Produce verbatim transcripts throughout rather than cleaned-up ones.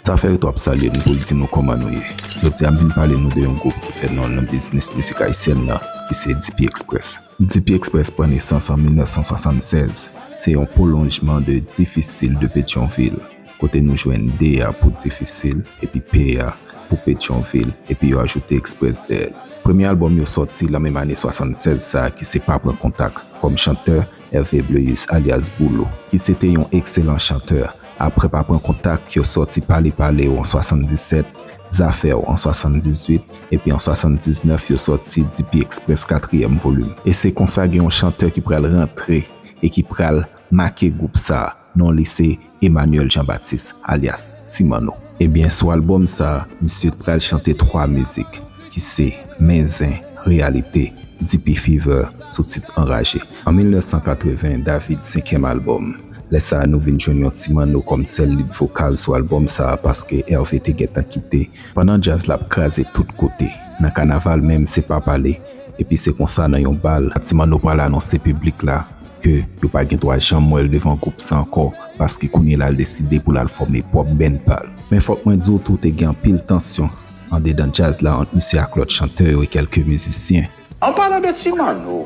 Zafè Reto ap salye nou pou l di nou kòman nou ye. Jodi a m vin pale nou de yon gwoup ki fè non l nan biznis mizik ayisyèn nan, ki se D P Express. D P Express pran nesans an mil nèf san swasannsèz. Se yon pwolonjman de Difisil de Petyonvil, kote nou jwenn D a pou Difisil, epi P a pou Petyonvil, epi yo ajoute Express dèyè l. Premye albòm yo sòti lan menm ane swasannsèz sa a, ki se Pa Pran Kontak, kòm chantè, Hervé Bleuus alyas Boulo, ki se te yon ekselan chantè. Apre Pa Pran Kontak, yo sòti Pale Pale w an swasanndisèt, Zafè w an swasanndizuit, epi an swasanndiznèf, yo sòti D P Express katriyèm volim. E se konsa gen yon chantè ki pral rantre e ki pral make gwoup sa a. Non li se Emmanuel Jean Baptiste, alyas Ti Manno. Ebyen, sou albòm sa a, misye pral chante twa mizik, ki se Men Zen, Reyalite, D P Fever, sou tit Anraje. An mil nèf san katreven, David senkyèm albòm. Lè sa a, nou vin jwenn yon Ti Manno kòm sèl lead vokal sou albòm sa a, paske Hervé te gentan kite. Pandan djaz la ap kraze tout kote, nan kanaval menm se pa pale, epi se konsa nan yon bal, Ti Manno pral anonse piblik la ke yo pa gen dwa janm wè l devan gwoup sa ankò, paske kounye la l deside pou l al fòme pwòp band pa l. Men fòk mwen di w tou, te gen anpil tansyon andedan djaz la ant misye ak lòt chantè yo e kèlke mizisyen. An palan de Ti Manno,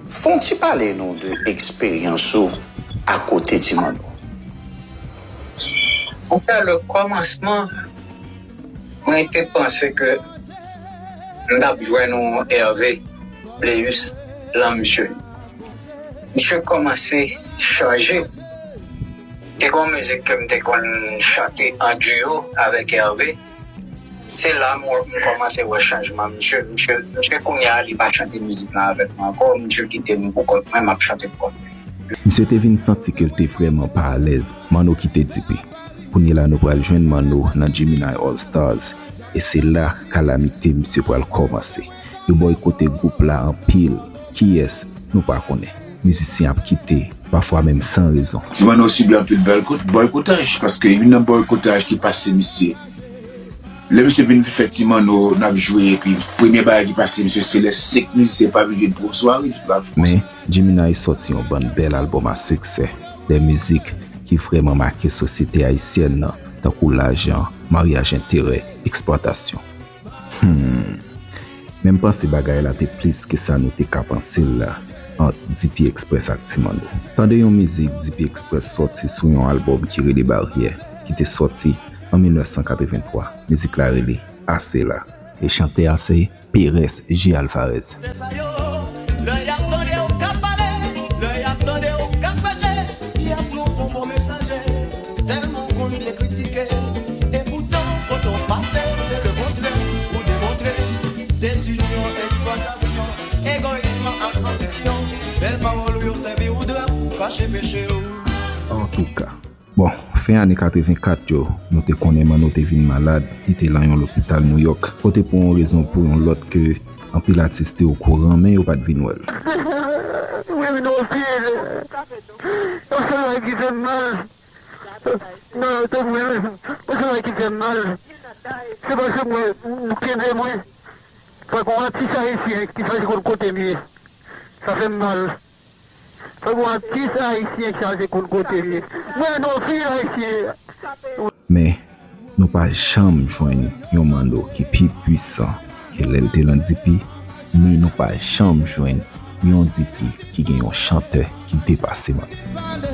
fè yon ti pale nou de eksperyans ou akote Ti Manno. Pou fè le kòmansman, mwen te panse ke m t ap jwenn yon Hervé Bleuus lan misye. Misye kòmanse chanje. Te gen yon mizik ke m te konn chante an duo avèk Hervé. Se la m, m kòmanse wè chanjman misye. Misye, misye kounye a, li pa chante mizik lan avèk mwen ankò. Misye kite m pou kont mwen, m ap chante pou kont mwen. Misye te vin santi ke l te vrèman pa alèz. Manno kite D P. Kounye la, nou pral jwenn Manno nan Gemini All Stars. E se la kalamite misye pral kòmanse. Yo bòykote gwoup la anpil. Kiyès? Nou pa konnen. Mizisyen ap kite, pafwa menm san rezon. Ti Manno sible anpil bòykot-, bòykotaj, paske youn nan bòykotaj ki pase misye. Lè misye vin fè Ti Manno, n ap jwe, epi premye bagay ki pase misye, se lè senk mizisyen pa vin jwe pou yon sware. Men, Gemini sòti yon bann bèl albòm a siksè, de mizik ki vrèman make sosyete ayisyèn nan, tankou lajan, maryaj enterè, eksplwatasyon. Hmm. Men m panse bagay la te plis ke sa nou te ka panse l la ant D P Express ak Ti Manno. Tande yon mizik D P Express sòti sou yon albòm ki rele Baryè, ki te sòti an mil nèf san katrevenntwa. Mizik la rele Ase La. E chantè a se Perez G Alvarez. Lè y ap tande w k ap pale, lè y ap tande w k ap preche, y ap nou pran bon mesaje. Tèlman w konn byen kritike, epoutan, kote w pase, se lekontrè ou demontre. Dezinyon, eksplwatasyon, egoyis ak anbisyon. Bèl pawòl ou yo sèvi w dra pou kache peche w. Antouka, bon, fen ane katrevenkat yo, nou te konnen Manno te vin malad, li te lan yon lopital Nouyòk, kote pou yon rezon pou yon lòt ke anpil atis te okouran, men yo pa t vin wè l. Mwen vin ofil. Yon sèl bagay ki fè m mal. Non, se mwen. Yon sèl bagay ki fè m mal. Se paske mwen, m kenbe mwen. Fòk yon atis ayisyen ki chache konn kote m ye. Sa fè m mal. Fòk yon atis ayisyen chache konn kote m ye. Mwen, non, fi ayisyen. Men, nou pa janm jwenn yon Manno ki pi pwisan ke lè l te lan D P, ni nou pa janm jwenn yon D P ki gen yon chantè ki depase Manno.